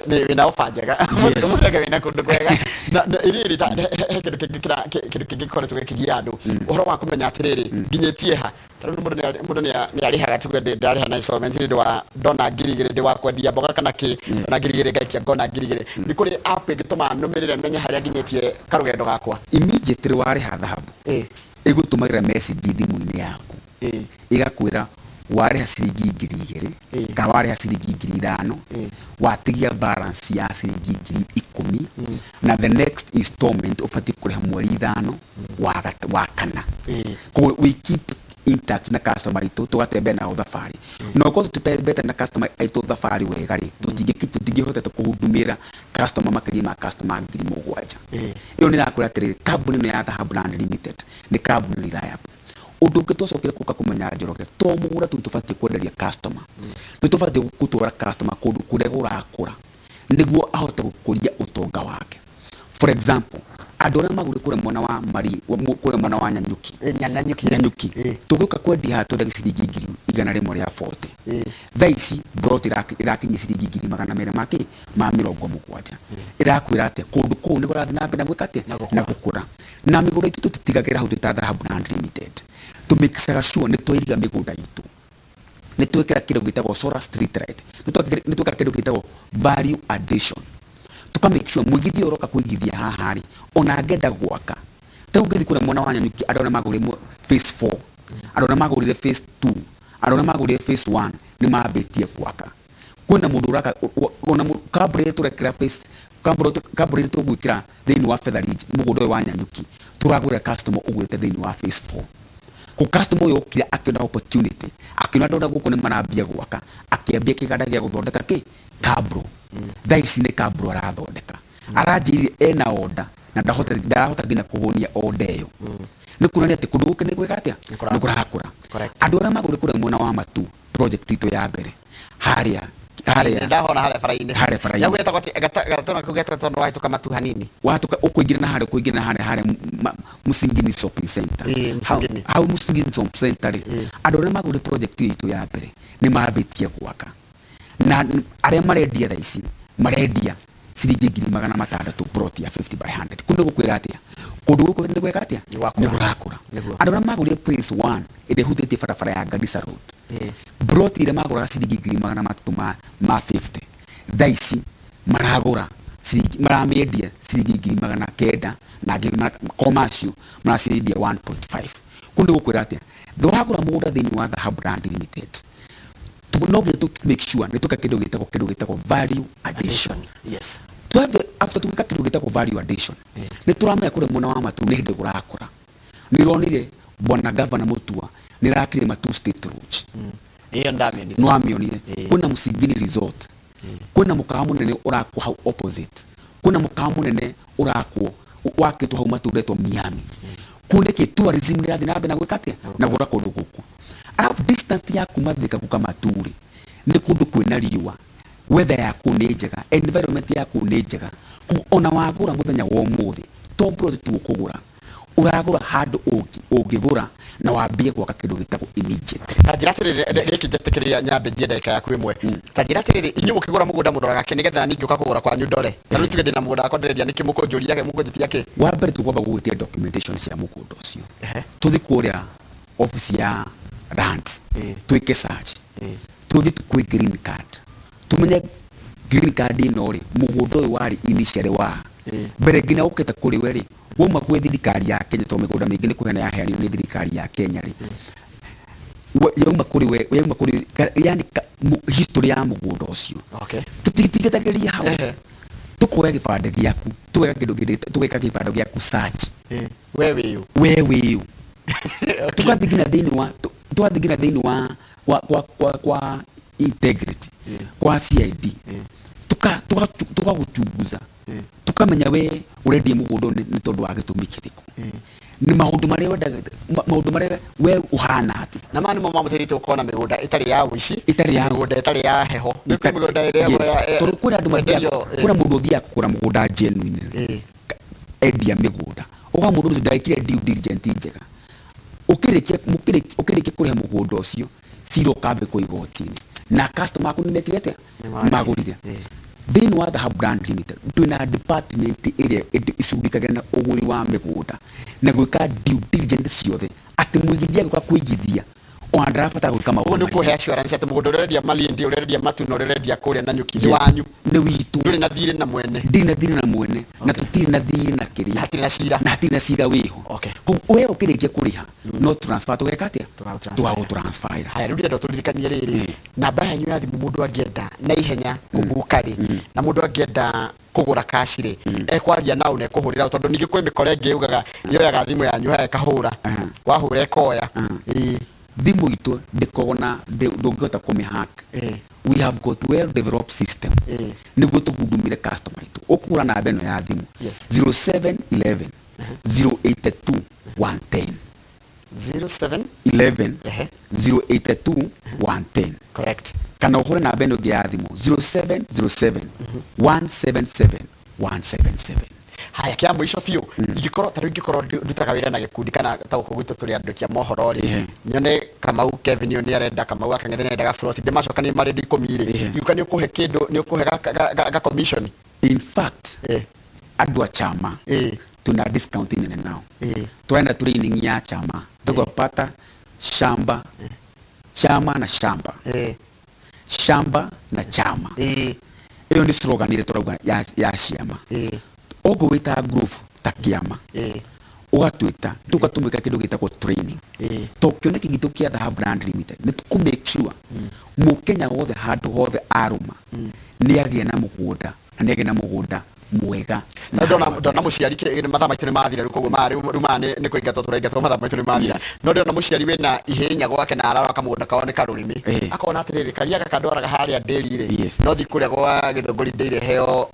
Nĩ wĩna ofa njega. Mũthenge wĩna kũndũ kwega na ĩrĩrĩ ta he kĩndũ kĩngĩ kĩndũ kĩngĩ gĩkoretwo gĩkĩgia andũ, ũhoro wa kũmenya atĩrĩrĩ, nginyĩtie ha. Ta rĩu mũndũ nĩ arĩhaga, tuge ndĩrarĩha na installment nĩ ũndũ wa ndona 2,000 ndĩ wa kwendia mboga kana kĩ, ndona 2,000 ngaikia ngona 2,000. Nĩ kũrĩ app ĩngĩtũma nũmĩrĩre menye harĩa nginyĩtie karũgendo gakwa? Immediately warĩha thahabu, ĩgũtũmagĩra message thimũ-inĩ yaku, ĩgakwĩra warĩha ciringi 2,000 kana warĩha ciringi 5,000, watigia balance ya ciringi 10,000, na the next installment ũbatiĩ kũrĩha mweri 5 wa kana. Koguo we keep in touch na customer aitũ, tũgatembea nao thabarĩ, na ũkorwo tũtembete na customer aitũ thabarĩ wega rĩ, tũtingĩhotete kũhudumĩra customer makĩria ma customer 7,000. Ĩyo nĩ ĩrakwĩra atĩrĩrĩ, kambuni ĩno ya Dhahabu Land Limited nĩ kambuni reliable. Ũndũ ũngĩ twacokire kũka kũmenya, Njoroge, to mũgũnda tu tũbatiĩ kwenderia customer, nĩ tũbatiĩ gũtwara customer kũndũ kũrĩa kũrakũra nĩguo ahote gũkũria ũtonga wake. For example, andũ arĩa magũrĩ kũrĩa mwena wa mari kũrĩa mwena wa Nanyuki. Nanyuki. Nanyuki, tũgĩũka kwendia haha twendagia ciringi 140,000. Thaa ici brot ĩrakinyia ciringi 270,000. Ĩrakwĩra atĩa? Kũndũ kũu nĩ kũrathiĩ na mbere na gwĩka atĩa? Na gũkũra. Na mĩgũnda itũ tũtitigagĩra hau. Twĩ ta Dhahabu Land Limited, tũmĩkicaga sure nĩ twairiga mĩgũnda itũ, nĩ twekĩra kĩndũ gĩtagwo solar street light, nĩ twekĩra kĩndũ gĩtagwo value addition, tuka make sure mũigithia ũroka kũigithia haha rĩ, ona angĩenda gwaka. Ta rĩu ũngĩthiĩ kũrĩa mwena wa Nanyuki, andũ arĩa magũrire phase 4, andũ arĩa magũrire phase 2, andũ arĩa magũrire phase 1 nĩ mambĩtie gwaka. Kwĩna mũndũ ũraka ona kambuni ĩrĩa tũrekĩra phase, kambuni ĩrĩa tũgwĩkĩra thĩinĩ wa Feather Ridge, mũgũnda ũyũ wa Nanyuki, tũragũrĩra customer ũgũrĩte thĩinĩ wa phase 4. Kũ customer ũyũ okire akĩona opportunity, akĩona ndona gũkũ nĩ marambia gwaka, akĩambia kĩganda gĩa gũthondeka kĩ kabro. Thaa ici nĩ kabro arathondeka, aranjĩrire ena order na ndahota ndarahota nginya kũhũnia order ĩyo. Nĩ kuonania atĩ kũndũ gũkũ nĩ gwĩka atĩa? Nĩ kũrakũra. Andũ arĩa magũrĩ kũrĩa mwena wa Matu, project itũ ya mbere harĩa harĩa Ndahona harĩa bara-inĩ. Harĩa bara-inĩ. Yau getagwo atĩ gatona kau getagwo tondũ wahĩtũka Matu hanini. Watuka ũkũingĩra na harĩa, ũkũingĩra na harĩa Musingini Shopping Center. Musingini. Hau Musingini Shopping Center rĩ, andũ arĩa magũrĩ project ĩyo itũ ya mbere nĩ mambĩtie gwaka, na arĩa marendia thaa ici marendia ciringi 600,000 plot ya 50 by 100. Kũu nĩ gũkwĩra atĩa? Kũndũ gũkũ nĩ gwĩka atĩa? Nĩ kũrakũra. Andũ arĩa magũrire phase 1 ĩrĩa ĩhutĩtie barabara ya Garissa Road, plot ĩrĩa magũraga ciringi 350,000, thaa ici maragũra ciringi, maramĩendia ciringi 900,000, na angĩ commercial maraciendia 1.5. Kũu nĩ gũkwĩra atĩa? Ndũragũra mũgũnda thĩinĩ wa Dhahabu Land Limited, no nginya tũ make sure nĩ tweka kĩndũ gĩtagwo value addition. Twathe after tũgĩka kĩndũ gĩtagwo value addition, nĩ tũramenya kũrĩa mwena wa Matu nĩ hĩndĩ kũrakũra. Nĩ ũronire bwana Gavana Mutua nĩ arakire Matu State Lodge. Ĩyo ndamĩonire. Nĩ wamĩonire. Kwĩna Musingini Resort, kwĩna mũkawa mũnene ũrakwo hau opposite, kwĩna mũkawa mũnene ũrakwo wakĩtwo hau Matu ũretwo Miami. Kũu nĩkĩ tourism nĩ ĩrathiĩ na mbere na gwĩka atĩa? Na gũra kũndũ gũkũ. Alafu distance ya kuma Thika gũka Matu rĩ, nĩ kũndũ kwĩna riũa, weather ya kũu nĩ njega, environment ya kũu nĩ njega. Koguo ona wagũra mũthenya wa ũmũthĩ, to plot tu ũkũgũra, ũragũra handũ ũngĩgũra na wambie gwaka kĩndũ gĩtagwo immediately. Ta njĩra atĩrĩrĩ, gĩkĩ njetĩkĩrĩria nyambe njie ndagĩka yaku ĩmwe. Ta njĩra atĩrĩrĩ, inyuĩ mũkĩgũra mũgũnda mũroraga kĩ nĩgetha niĩ ngĩũka kũgũra kwanyu ndore? Ta rĩu tuge ndĩna mũgũnda wakwa ndĩrendia, nĩkĩ mũkũnjũria, mũkũnjĩtia kĩ? Wa mbere tũkwamba gũgwĩtia documentation cia mũgũnda ũcio, tũthiĩ kũrĩa office ya lands, twĩke search, tũthiĩ kwĩ green card, tũmenye green card ĩno rĩ, mũgũnda ũyũ warĩ initially wa mbere nginya ũkĩte kũrĩ we rĩ, wauma gwĩ thirikari ya Kenya, tondũ mĩgũnda mĩingĩ nĩ kũheana yaheanirwo nĩ thirikari ya Kenya rĩ, yauma kũrĩ we, yauma kũrĩ yani history ya mũgũnda ũcio. Tũtitigithagĩria hau, tũkoya gĩbandĩ gĩaku, tũgeka kĩndũ tũgeka gĩbandĩ gĩaku search. We wĩyũ. We wĩyũ. Tũgathiĩ nginya thĩinĩ wa tũgathiĩ nginya thĩinĩ wa kwa kwa kwa kwa integrity, kwa CID. Tũgagũchunguza, tũkamenya we ũrendia mũgũnda ũyũ nĩ tondũ wa gĩtũmi kĩrĩkũ, nĩ maũndũ marĩa wendaga, maũndũ marĩa we ũhana atĩa. Na maya nĩmo mamũteithĩtie gũkorwo na mĩgũnda ĩtarĩ ya ũici, ĩtarĩ ya mĩgũnda ĩtarĩ ya heho. Nĩ kwĩ mĩgũnda ĩrĩa Yes. Tondũ kwĩna andũ mathiaga, kwĩna mũndũ ũthiaga kũgũra mũgũnda genuinely, endia mĩgũnda, ũga mũndũ ũcio ndekire due diligence njega. Ũkĩrĩkia kũrĩha mũgũnda ũcio, cira ũkambĩkwo igoti-inĩ na customer aku nĩmekire atĩa? Magũrire. Thĩinĩ wa Dhahabu Land Limited twĩna department ĩrĩa icugurikagĩra na ũgũri wa mĩgũnda na gwĩka due diligence ciothe, atĩ mũigithia agĩũka kũigithia ona ndarabatara gwĩka maũndũ Ũguo nĩ maingĩ. Ũkũhe assurance atĩ mũgũnda ũrĩa ũrendia Malindi, ũrĩa ũrendia Matu na ũrĩa ũrendia kũrĩa Nanyuki nĩ Yes. wanyu? Nĩ witũ. Ndũrĩ na thirĩ na mwene? Ndirĩ na thirĩ na mwene na tũtirĩ na thirĩ na kĩrĩa. Hatirĩ na cira. Na hatirĩ na cira wĩho. Koguo we ũkĩrĩkia kũrĩha no transfer, tũgeka atĩa? Tũgagũtransferĩra. Haya, rĩu ndĩrenda tũririkanie rĩrĩ, namba yanyu ya thimũ, mũndũ angĩenda na ihenya kũbuka rĩ, na mũndũ angĩenda kũgũra cash rĩ, ekwaria nao na ekũhũrĩra? Tondũ ningĩ kwĩ mĩkora ĩngĩ yugaga yoyaga thimũ yanyu haya ĩkahũra, wahũra ĩkoya. Ĩĩ. Thimũ itũ ndĩkoragwo na ndũngĩhota kũmĩhack. We have got well developed system nĩguo tũhudumire customer itũ. Ũkũhũra namba ĩno ya thimũ: 0711 082 110. 07 11 082 110. Correct. Kana ũhũre namba ĩno ĩngĩ ya thimũ: 0707 177 177. Haya, kĩa mũico biũ, ingĩkorwo ta rĩu ingĩkorwo ndutaga wĩra na gĩkundi kana ta gũkũ gwitũ tũrĩ andũ kia mohoro rĩ, nyone Kamau Kevin ũyũ nĩ arenda, Kamau akang'ethe nĩ arendaga plot, ndĩmacokanie marĩ andũ 10 rĩ, yuka nĩ ũkũhe kĩndũ, nĩ ũkũhe ga commission? In fact, andũ a chama tuna discount nene nao. Tũrenda training ya chama, tukapata shamba, chama na shamba, shamba na chama. Ĩyo nĩ slogan ĩrĩa tũrauga ya ciama. Ogo wĩta group ta kĩama, ũgatwĩta, tũgatũmĩka kĩndũ gĩtagwo training, to kĩoneki gitũ kĩa Dhahabu Land Limited nĩ tũkũ make sure mũkenya wothe handũ hothe arũma nĩ agĩa na mũgũnda, na nĩ agĩa na mũgũnda mwega. Na ndona mũciari mathaa maitũ nĩ mathira rĩu, koguo maya rĩu maya nĩ kũingatwo tũraingatwo, mathaa maitũ nĩ mathira, no ndĩrona mũciari wĩna ihĩnya gwake na ararora kamũgũnda kao nĩ karũrĩmĩ, akona atĩrĩrĩ, karia gaka ndwaraga harĩa ndĩri rĩ, no thiĩ kũrĩa gwa Gĩthũngũri ndĩire heo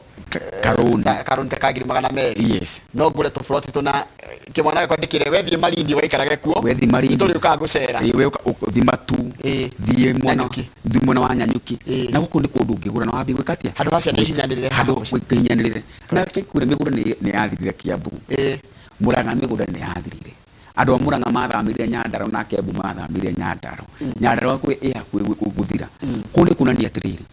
karũni. Karũni ta ka 200,000. No ngũre tũburoti tũna kĩmwana gĩakwa ndĩkĩre wethiĩ Malindi waikarage kuo. Wethi Malindi. Tũrĩũkaga gũcera. Ĩĩ, we ũthi Matu, thiĩ mwena, thiĩ mwena wa Nyanyuki, na gũkũ nĩ kũndũ ũngĩgũra na wambie gwĩka atĩa? Handũ ha ciana ihinyanĩrĩre. Handũ ihinyanĩrĩre. Na kĩkure mĩgũnda nĩ yathirire Kiambu, Murang'a mĩgũnda nĩ yathirire, andũ a Murang'a mathamĩire Nyandarua na Kiambu mathamĩire Nyandarua. Nyandarua kwĩ ĩ hakuhĩ gũthira. Kũu nĩ kuonania atĩrĩrĩ,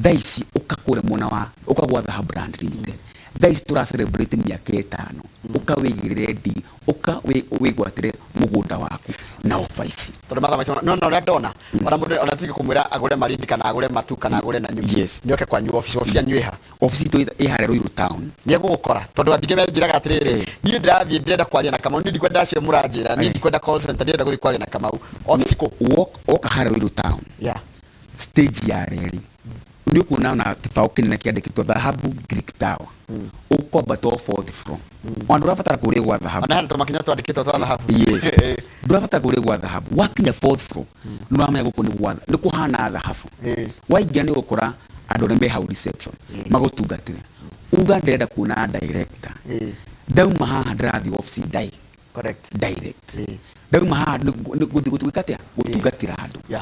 thaa ici ũka kũrĩa mwena wa ũka gwa Dhahabu Land Limited. Thaa ici tũra celebrate mĩaka 5. Ũka wĩigĩrĩre ndi, ũka wĩgwatĩre mũgũnda waku na ofa ici. Tondũ mathaa maitũ no ũrĩa ndona, ona mũndũ ona tige kũmwĩra agũre Malindi kana agũre Matu kana agũre Nanyuki, nĩ oke kwanyu ofici. Ofici yanyu ĩha? Ofici itũ ĩ harĩa Ruiru town. Nĩ egũgũkora, tondũ andũ aingĩ menjĩraga atĩrĩrĩ, niĩ ndĩrathiĩ ndĩrenda kwaria na Kamau, niĩ ndikwenda acio mũranjĩra, niĩ ndikwenda call center, ndĩrenda gũthiĩ kwaria na Kamau. Ofici kũ? Woka harĩa Ruiru town, stage ya reri, nĩ ũkuona ona kĩbaũ kĩnene kĩandĩkĩtwo Dhahabu Greek Tower. Ũkwambata o fourth floor, ona ndũrabatara kũrĩa gwa Dhahabu. Ona hena tũmakinya twandĩkĩtwo twa Dhahabu. Yes, ndũrabatara kũrĩa gwa Dhahabu. Wakinya fourth floor nĩ ũramenya gũkũ nĩ gwa nĩ kũhana Dhahabu. Waingĩra nĩ ũgũkora andũ arĩa me hau reception magũtungatĩre. Uga ndĩrenda kuona director, ndauma haha ndĩrathiĩ office direct, ndauma haha nĩ gũthiĩ gwĩka atĩa? Gũtungatĩra andũ.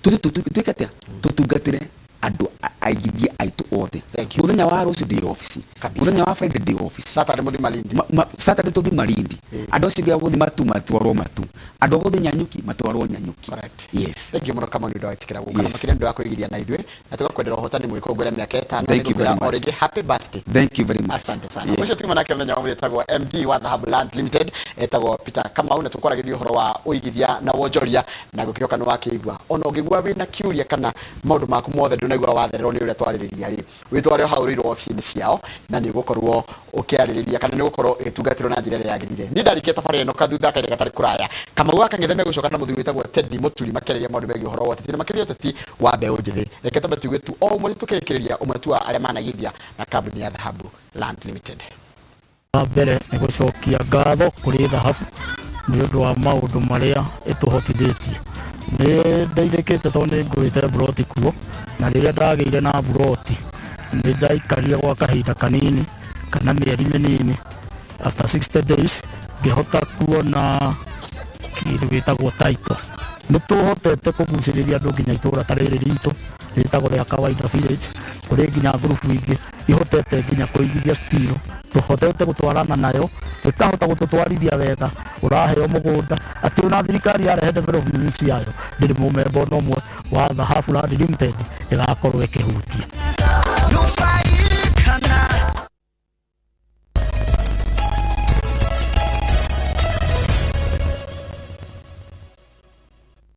Tũthiĩ twĩke atĩa? Tũtungatĩre andũ aigithia aitũ othe. Mũthenya wa rũciũ ndĩ ofici, mũthenya wa Friday ndĩ ofici. Saturday mũthi Malindi. Saturday tũthi Malindi. Andũ acio angĩ a gũthiĩ Matu matwarwo Matu, andũ a gũthiĩ Nyanyuki matwarwo Nyanyuki. Yes. Thank you mũno Kamau nĩ ũndũ wa gwĩtĩkĩra gũka na makĩria nĩ ũndũ wa kwĩgiria na ithuĩ, na tũgakwendera ũhotani mwĩkũngũĩre mĩaka 5. Thank you very Nĩngũkwĩra o much. rĩngĩ happy birthday. Thank you very much. Asante sana. Yes. Ũcio tuma nake mũthenya wa etagwo MD wa Dhahabu Land Limited, etagwo Peter Kamau, na tũkwaragĩria ũhoro wa ũigithia na wonjoria, na gũkĩhoka nĩ wakĩigua. Ona ũngĩigua wĩna kĩũria kana maũndũ maku mothe ndũnaigua wathererwo nĩ ũrĩa twarĩrĩria rĩ, wĩtware o hau Ruiru obici-inĩ ciao na nĩ ũgũkorwo ũkĩarĩrĩria kana nĩ ũgũkorwo ũgĩtungatĩrwo na njĩra ĩrĩa yagĩrĩire. Niĩ ndarĩkia tabarĩra ĩno kathutha kahinda gatarĩ kũraya, Kamau wa Kang'ethe megũcoka na mũthuri wĩtagwo Teddy Mũturi makĩarĩria maũndũ megiĩ ũhoro wa ũteti na makĩria ũteti wa mbeũ njĩthĩ. Reke twambe tuigue tu o ũmwe tũkĩrĩkĩrĩria ũmwe tu wa arĩa managithia na kambuni ya Dhahabu Land Limited. Wa mbere nĩ gũcokia ngatho kũrĩ Dhahabu nĩ ũndũ wa maũndũ marĩa ĩtũhotithĩtie. Nĩ ndeithĩkĩte tondũ nĩ ngũrĩte mburoti kuo, na rĩrĩa ndagĩire na mburoti Nĩ ndaikarire gwa kahinda kanini kana mĩeri mĩnini, after 60 days ngĩhota kuona kĩndũ gĩtagwo title. Nĩ tũhotete kũgucĩrĩria andũ nginya itũra ta rĩrĩ ritũ rĩtagwo rĩa Kawaida Village, kũrĩ nginya ngurubu ingĩ ihotete nginya kũigithia steel. Tũhotete gũtwarana nayo, ĩkahota gũtũtwarithia wega. Ũraheo mũgũnda atĩ ona thirikari yarehe development yayo, ndĩrĩ mũmemba ona ũmwe wa Dhahabu Land Limited ĩgakorwo ĩkĩhutia.